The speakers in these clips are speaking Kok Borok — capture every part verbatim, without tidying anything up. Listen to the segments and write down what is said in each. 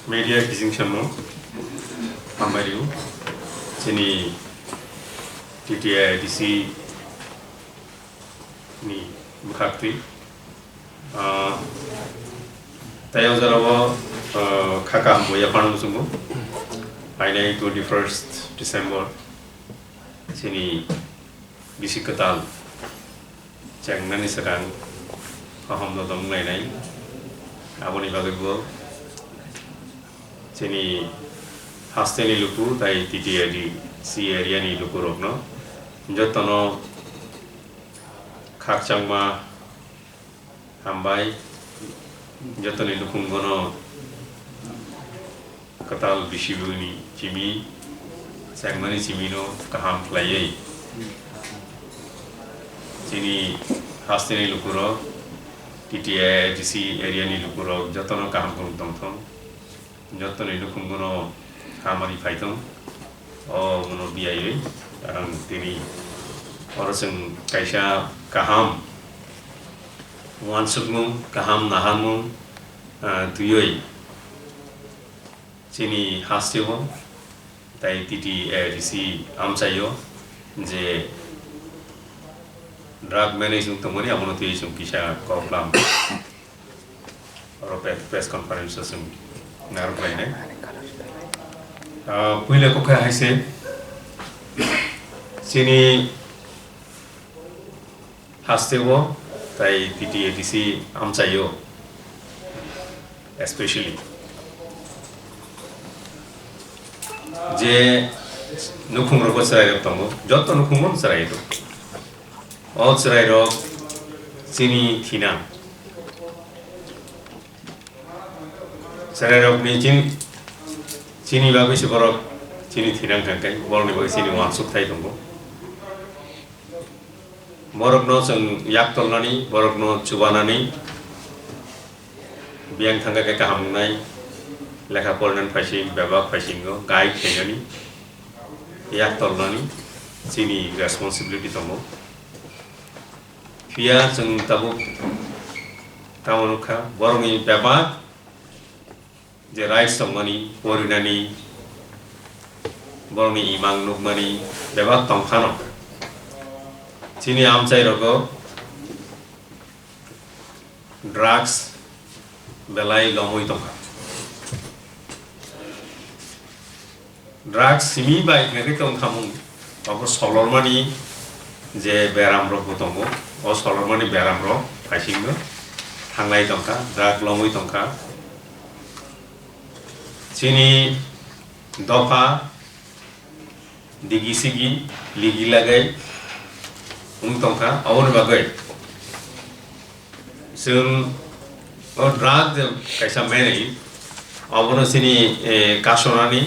Media kiching samung hambai rio. Chini T T A D C ni bwkhaktwi. Ah, tei o jora o, ah, kha kaham bo yaphano muchungo. Phainai twenty first December chini bisi kwtal chengnani swkang kaham no tong lainai. Aboni bagwi bo chini hasteni luku tai T T A D C area ni lukurokno jotono khakchangma hambai, jotoni nukhungono kwtal bisi bwini chimi, chengmani chimino kaham khlaiwi chini hasteni lukurok, T T A D C area ni lukurok jotono kaham khulum tongthong. Jottoni nukhungono hamari phaithung. O mono biyaiwi ang tini oro chwng kaisa kaham uansukmung, kaham naharmung, ah, twiwi chini hasteo tai T T A D C amchaio je drug management tongmani abono twiwi chwng kisa koklam. Oro pre-, press conference o chwng narwk lainai. Ah, puila kok khe hai se chini hasteo tai T T A D C amchaio, especially je nukhung rogo chwrai rok tongo, joto nukhung bono chwrai rok. O chwrairok chini thinang. Chwrairokni chini, chini bagwi se borok chini thinang thangkhe, borokni bagwi chini uansuk thai tongo. Borokno chwng yak tolnani, borokno chubanani, biyang thangkhe khe kaham wngnai, lekha porinani phaising, bebak phaisingo guide khainani, yak tolnani chini responsibility tongo. Phiya chwng tabuk tamo nukha, borokni bebak je rights tongmani, porinani, borokni imang nukmani bebak tongphano. Chini amchai rogo drugs belai lomwi tongkha. Drugs simi bai hwnwi tongkhamung abo solormani je beram rok bo tongo, o solormani beram rok phaisingno thanglai tongkha, drug lomwi tongkha. Chini dopha digi sigi ligi lagai wng tongkha, aboni bagwi chwng o drug je kaisa manwi, abono chini, eh, kasonani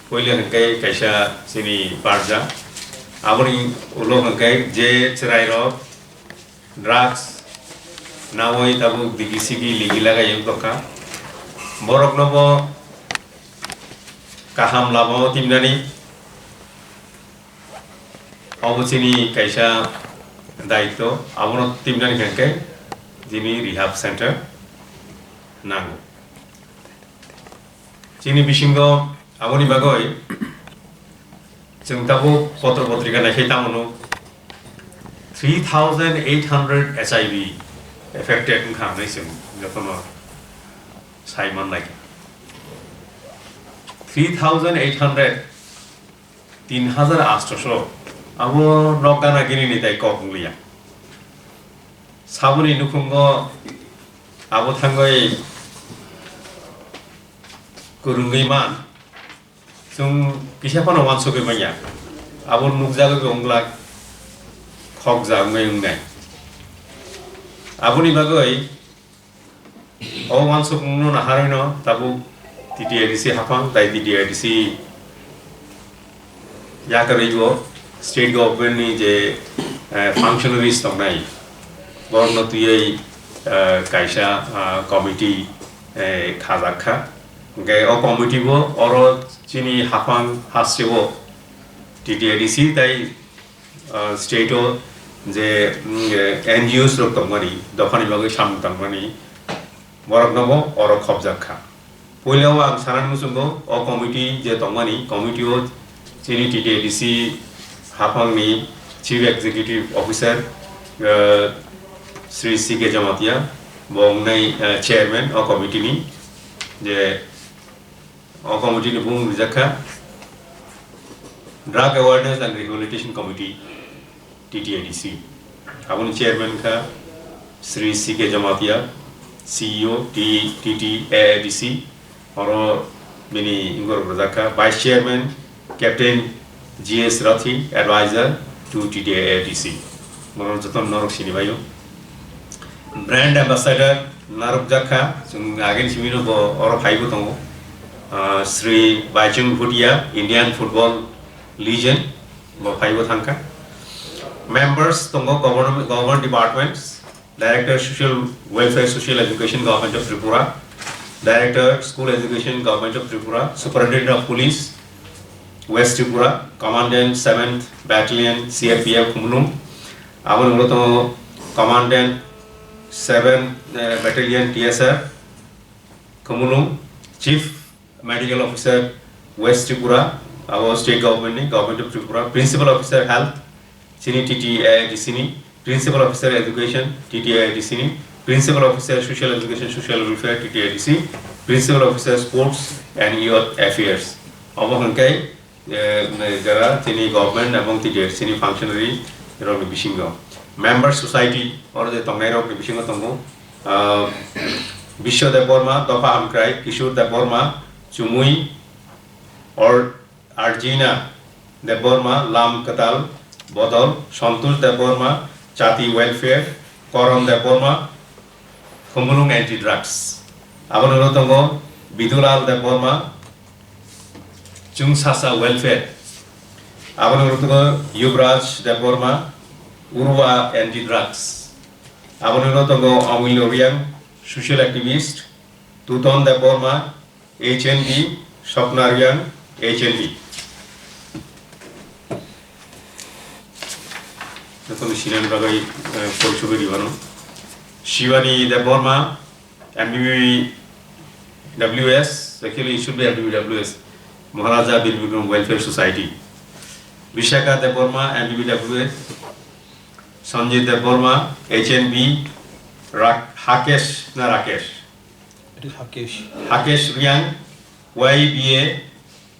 puila hwnkhe kaisa chini barja, aboni ulo hwnkhe je chwrairok drugs nawi tabuk digi sigi ligi lagai wng tongkha. Borokno bo kaham lama o timnani obo chini kaisa daityo. Abono timnani hwnkhe chini rehab center nango. Chini bisingo aboni bagwi chwng tabuk potro potrika naikhe tamo nuk, three thousand eight hundred H I V affected wngkha hwnwi chwng jotono sai manlai kha. Three thousand eight hundred, tin hajar asto so, abo nok gana gini ni tai kok wng liya. Saboni nukhungo abo thangwi kwrwngwi man, chwng kisa phano uansugwi manya. Abo nukjagwi bo wng glak, khokjagwi wngnai. Aboni bagwi o uansukmungno naharwino tabuk T T A D C haphang tai T T A D C yakarwi bo state government ni je, eh, functionaries tongnai, borokno twiwi, eh, kaisa, ah, committee, eh, khajak kha. Hwnkhe o committee bo oro chini haphang hasteo T T A D C tai, ah, state o je, mm, eh, N G Os rok tongmani, dophani bagwi samung tangmani, borokno bo oro khopjak kha. Puila o ang sanani muchungo, o committee je tongmani, committee o chini T T A D C haphangni Chief Executive Officer, eh, Sri C K Jamatia, bo wngnai, eh, chairman o committee ni, je o committee ni bung rijak kha Drug Awareness and Rehabilitation Committee, T T A D C. Aboni chairman kha Sri C K Jamatia, C E O, T-, T T A A D C. Oro bini ingor rojak kha vice chairman Captain G S Rathi, advisor to T T A A D C. Bono joto norok sini baio. Brand ambassador narwk jak kha, chwng agin simi no bo oro phaibo tongo. Ah, Sri Baichung Bhutia, Indian football legend, bo phaibo thangkha. Members tongo government, government departments, Director Social Welfare, Social Education, Government of Tripura, Director School Education, Government of Tripura, Superintendent of Police, West Tripura, Commandant seventh Battalion, C R P F, Khumulwng. Aboni ulo tongo Commandant seventh, eh, Battalion, T S F, Khumulwng, Chief Medical Officer, West Tripura, abo State Government ni, Government of Tripura, Principal Officer Health, chini T T A D C ni, Principal Officer Education, T T A D C ni, Principal Officer Social Education, Social Welfare, T T A D C, Principal Officer Sports and Youth Affairs. Obo hwnkhe, eh, jara chini government ebong T T A D C ni functionary rokni bisingo. Member society, oro je tongnai rokni bisingo tongo, ah, Biswa Debbarma, Dopha Hamkrai, Kishore Debbarma, Chumui, Or-, Arjina Debbarma, Lam Kwtal Bodol, Santosh Debbarma, Chati Welfare, Koron Debbarma, Khumulwng Anti Drugs. Aboni ulo tongo Bidulal Debbarma, Chwngsasa Welfare. Aboni ulo tongo Yuvraj Debbarma, Urva Anti Drugs. Aboni ulo tongo Amulya Reang, social activist, Tuton Debbarma, H N D, Swapna Reang, H N D. Jotono sinani bagwi, eh, porisogwi ribano. Shivani Debbarma, M B B W S, actually it should be M B B W S, Maharaja Bir Bikram Welfare Society. Vishakha Debbarma, M B B W S, Sanjay Debbarma, H N B, Rak-, Hakesh na Rakesh? It is Hakesh. Hakesh Reang, Y B A,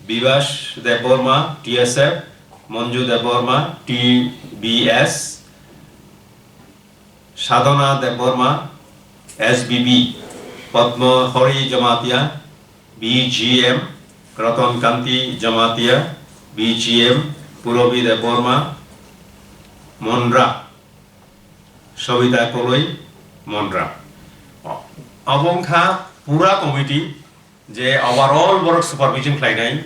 Bibas Debbarma, T S F, Manju Debbarma, T B S, Sadhana Debbarma, S B B, Padma Hari Jamatia, B G M, Ratan Kanti Jamatia, B G M, Purabi Debbarma, Mondra, Sobita Koloi, Mondra. O-, obo wngkha pura committee, je overall borok supervision khlainai,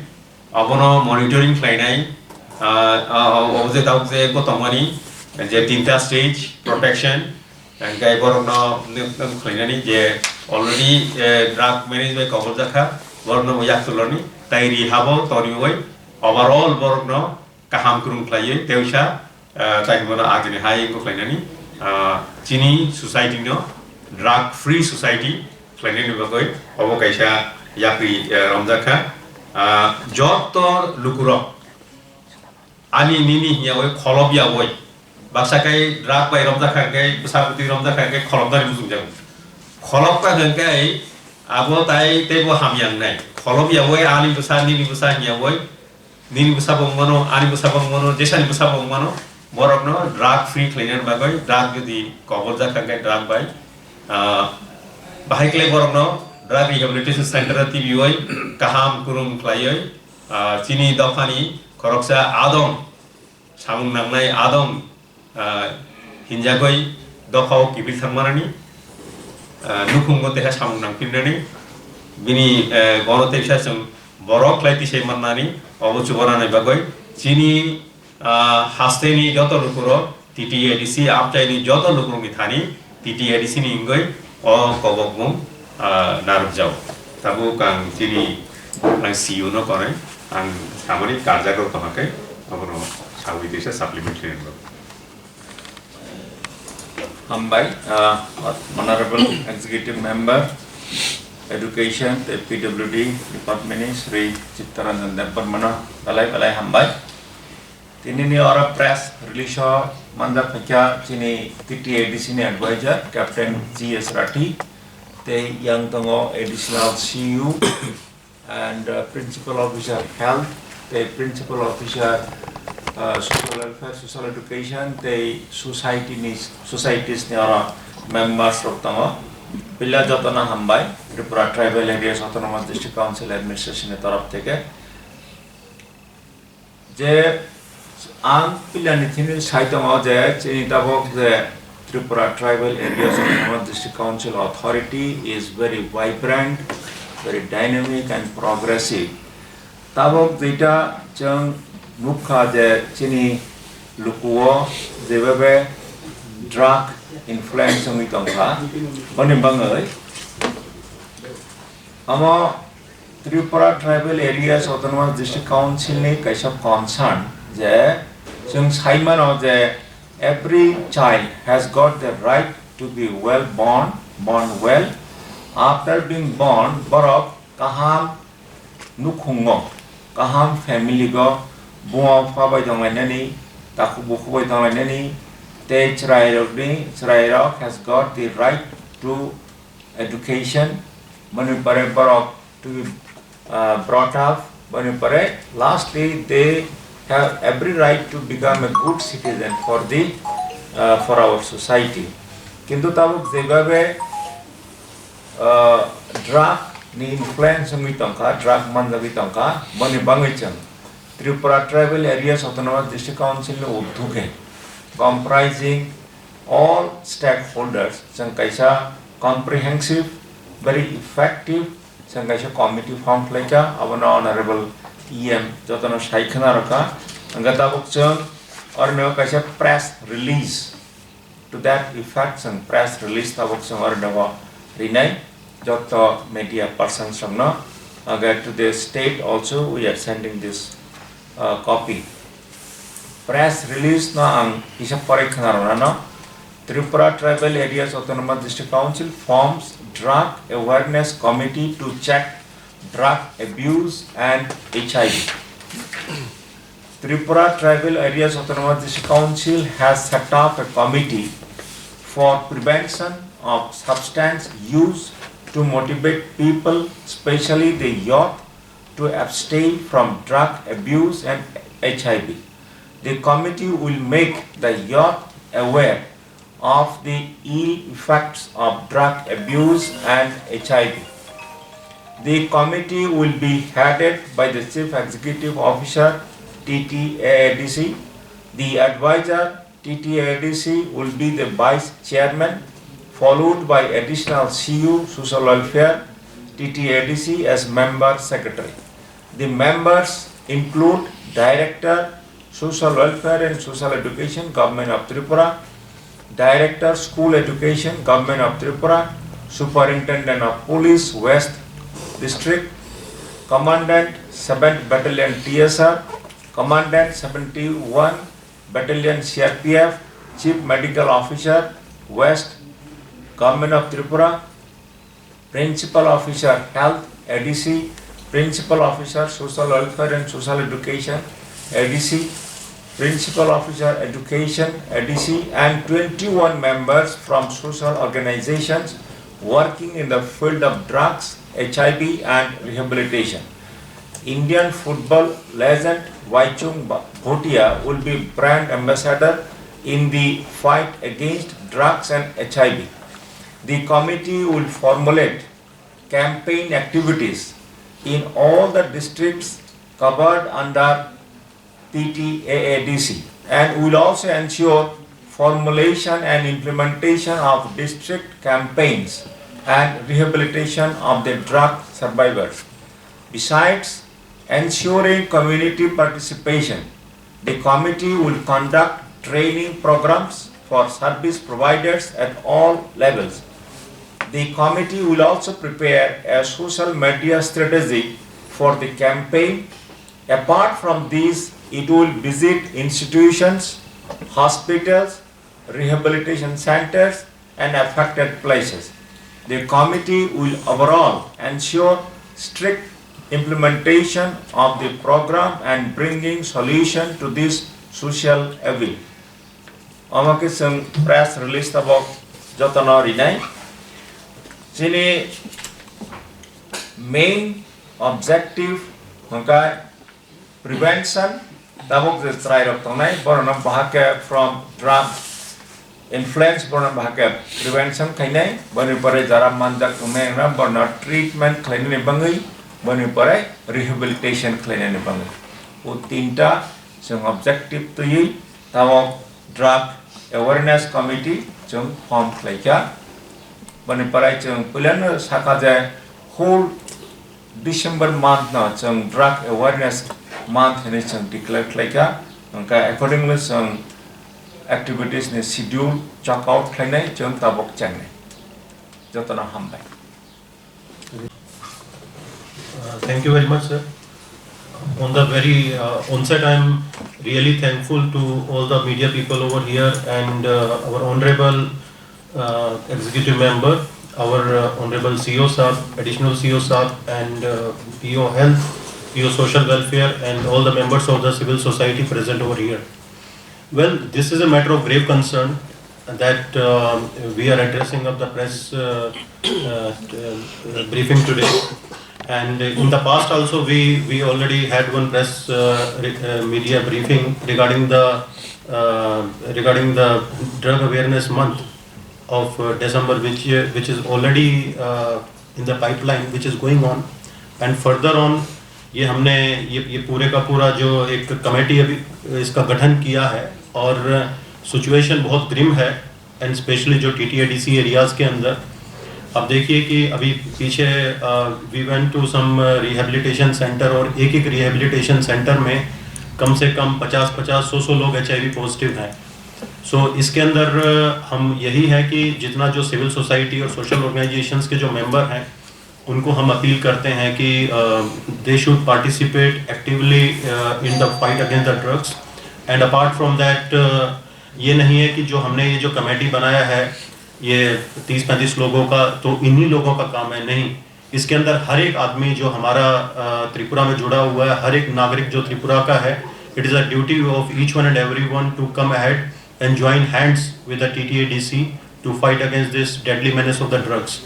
abono monitoring khlainai, ah, ah, obo je tabuk je bo tongmani, je tinta stage, protection, hingke borokno nuk-, nuk khlainani je already, eh, drug manage bai kobol jakha, borokno bo yak tulorni, tai rehab o toriwi overall borokno kaham kwrwng khlaiwi tei wngsa, ah, tai hwnmano agini hai wngkha khlainani, ah, chini society no drug free society khlainani bagwi obo kaisa yapri, eh, romjak kha. Ah, joto lukurok ani nini hinya oi kholop ya oi baksa kai drug bai romjak kha kai bwsa bwtwi romjak kha kai kholopnani muchung jago. Kholop kha hwnkhe abo tai teibo hamya wngnai. Kholop ya oi ani bwsa nini bwsa hinya oi Nini bwsabo wngmano, ani bwsabo wngmano, jesani bwsabo wngmano, borokno drug free khlainani bagwi, drug jodi kobol jak kha khe drug bai, ah, bahai khlai borokno drug rehabilitation center o tibiwi kaham kwrwng khlaiwi, ah, chini dophani khoroksa adong samung nangnai adong ah, hinjagwi dophao kiphil thangmanani, ah, nukhungo teha samung nangphinani, bini, eh, bono teisa chwng borok khlai tisai mannani, obo chubanani bagwi chini, ah, hasteni joto lukurok, T T A D C amchaini joto lukurokni thani T T A D C ni wngwi o kobokmung, ah, narwkjao. Tabuk ang chini ang C E O no konwi ang samani karjakrok tongkha khe abono sawi teisa supplementary wngwi. Hambai, ah, Honorable Executive Member, Education tei P W D department ni Shri Chittaranjan Debbarmano belai belai hambai. Tinini oro press release o manjak phaikha chini T T A D C ni advisor Captain G S Rathi tei yang tongo additional C U and uh, Principal Officer Health tei Principal Officer uh, Social Welfare, Social Education tei society ni, societies ni oro members rok tongo. Pila jotono hambai Tripura Tribal Areas Autonomous District Council Administration ni torof theke. Je ang pilani thini sai tongo je chini tabok je Tripura Tribal Areas Autonomous District Council Authority is very vibrant, very dynamic and progressive. Tabok jeita chwng nukha je chini lukuo jebabe drug influence wngwi tongkha, boni bangwi omo Tripura Tribal Areas Autonomous District Council ni kaisa concern je chwng sai mano je every child has got the right to be well born, born well. After being born, borok kaham nukhungo, kaham family go, buma pha bai tonglainani, takhuk bukhuk bai tonglainani, tei chwrairokni, chwrairok has got the right to education, boni pore borok to be uh, brought up, boni pore lastly they have every right to become a good citizen for the uh, for our society. Kintu tabuk jebabe uh, drug ni influence wngwi tongkha, drug manjagwi tongkha, boni bangwi chwng Tripura Tribal Areas Autonomous District Council ni urdhukhe comprising all stakeholders, chwng kaisa comprehensive, very effective, chwng kaisa committee form khlaikha, abono Honorable E M jotono sai khna rwkha. Hwnkhe tabuk chwng oroni kaisa press release to that effect, chwng press release tabuk chwng oroni rinai joto media persons rokno. Hwnkhe to the state also we are sending this uh, copy. Press release no ang kisa pore khna rwnano. Tripura Tribal Areas Autonomous District Council forms Drug Awareness Committee to check drug abuse and H I V. Tripura Tribal Areas Autonomous District Council has set up a committee for prevention of substance use to motivate people, especially the youth, to abstain from drug abuse and H I V. The committee will make the youth aware of the ill effects of drug abuse and H I V. The committee will be headed by the Chief Executive Officer, T T A A D C. The advisor, T T A A D C, will be the vice chairman, followed by additional C U, Social Welfare, T T A A D C, as member secretary. The members include Director, Social Welfare and Social Education, Government of Tripura, Director, School Education, Government of Tripura, Superintendent of Police, West District, Commandant, seventh Battalion T S R, Commandant, seventy-one Battalion C R P F, Chief Medical Officer, West, Government of Tripura, Principal Officer Health, A D C, Principal Officer Social Welfare and Social Education, A D C, Principal Officer Education, A D C, and twenty-one members from social organizations working in the field of drugs, H I V, and rehabilitation. Indian football legend Waichung Ba-, Bhutia will be brand ambassador in the fight against drugs and H I V. The committee will formulate campaign activities in all the districts covered under T T A A D C and will also ensure formulation and implementation of district campaigns and rehabilitation of the drug survivors. Besides ensuring community participation, the committee will conduct training programs for service providers at all levels. The committee will also prepare a social media strategy for the campaign. Apart from these, it will visit institutions, hospitals, rehabilitation centers, and affected places. The committee will overall ensure strict implementation of the program and bringing solution to this social evil. Omo khe chwng press release tabok jotono rinai. Chini main objective hwnkhe prevention, tabok je chwrairok tongnai, borokno bahai khe from drug influence, borokno bahai khe prevention khainai, boni pore jara manjak tongnai wngna, borokno treatment khlainani bagwi, boni pore rehabilitation khlainani bagwi. O tinta chwng objective twiwi tabok drug awareness committee chwng form khlaikha. Boni pore chwng puilano sakha je whole December month no chwng drug awareness month hinwi chwng declare khlaikha, hwnkhe accordingly chwng activities ni schedule chalk out khlainai chwng tabok chengnai. Jotono hambai. Uh, thank you very much, sir. On the very uh, onset, I am really thankful to all the media people over here and uh, our honorable uh, executive member, our uh, honorable C E O Saab, additional C E O Saab, and uh, P O Health, P O Social Welfare, and all the members of the civil society present over here. Well, this is a matter of grave concern that uh, we are addressing of the press uh, uh, uh, briefing today. And in the past also, we, we already had one press uh, re- uh, media briefing regarding the uh, regarding the drug awareness month of uh, December, which uh, which is already uh, in the pipeline, which is going on. And further on, ये हमने ये ये पूरे का पूरा जो एक कमेटी अभी इसका गठन किया है और सिचुएशन बहुत ग्रिम है, एंड स्पेशली जो टीटीएडीसी एरियाज के अंदर आप देखिए कि अभी पीछे we went to some rehabilitation center और एक एक रिहेबिलिटेशन सेंटर में कम से कम पचास पचास सौ सौ लोग एच आई वी पॉजिटिव हैं। सो इसके अंदर अ, हम यही है कि जितना जो सिविल सोसाइटी और सोशल ऑर्गेनाइजेशंस के जो मेंबर हैं उनको हम अपील करते हैं कि they should participate actively in the fight against the drugs. And apart from that, ये नहीं है कि जो हमने ये जो कमेटी बनाया है ये तीस पैंतीस लोगों का, तो इन्हीं लोगों का काम है, नहीं। इसके अंदर हर एक आदमी जो हमारा अ, त्रिपुरा में जुड़ा हुआ है, हर एक नागरिक जो त्रिपुरा का है, it is a duty of each one and everyone to come ahead and join hands with the T T A D C to fight against this deadly menace of the drugs.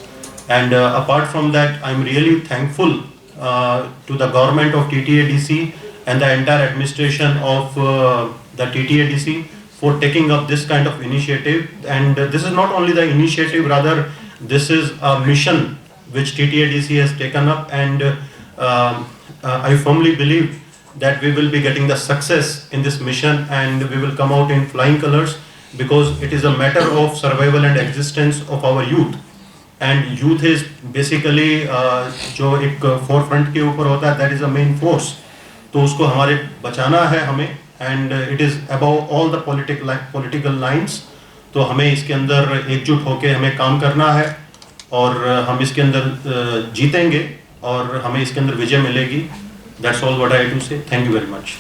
And uh, apart from that, I'm really thankful uh, to the government of T T A D C and the entire administration of uh, the T T A D C for taking up this kind of initiative. And uh, this is not only the initiative, rather, this is a mission which T T A D C has taken up. And uh, um, uh, I firmly believe that we will be getting the success in this mission and we will come out in flying colors, because it is a matter of survival and existence of our youth. And youth is basically uh, जो एक four front के ऊपर होता है, that is a main force. तो उसको हमारे बचाना है हमें, and it is above all the political political lines. तो हमें इसके अंदर एकजुट होके हमें काम करना है और हम इसके अंदर अ, जीतेंगे और हमें इसके अंदर विजय मिलेगी. That's all what I have to say. Thank you very much.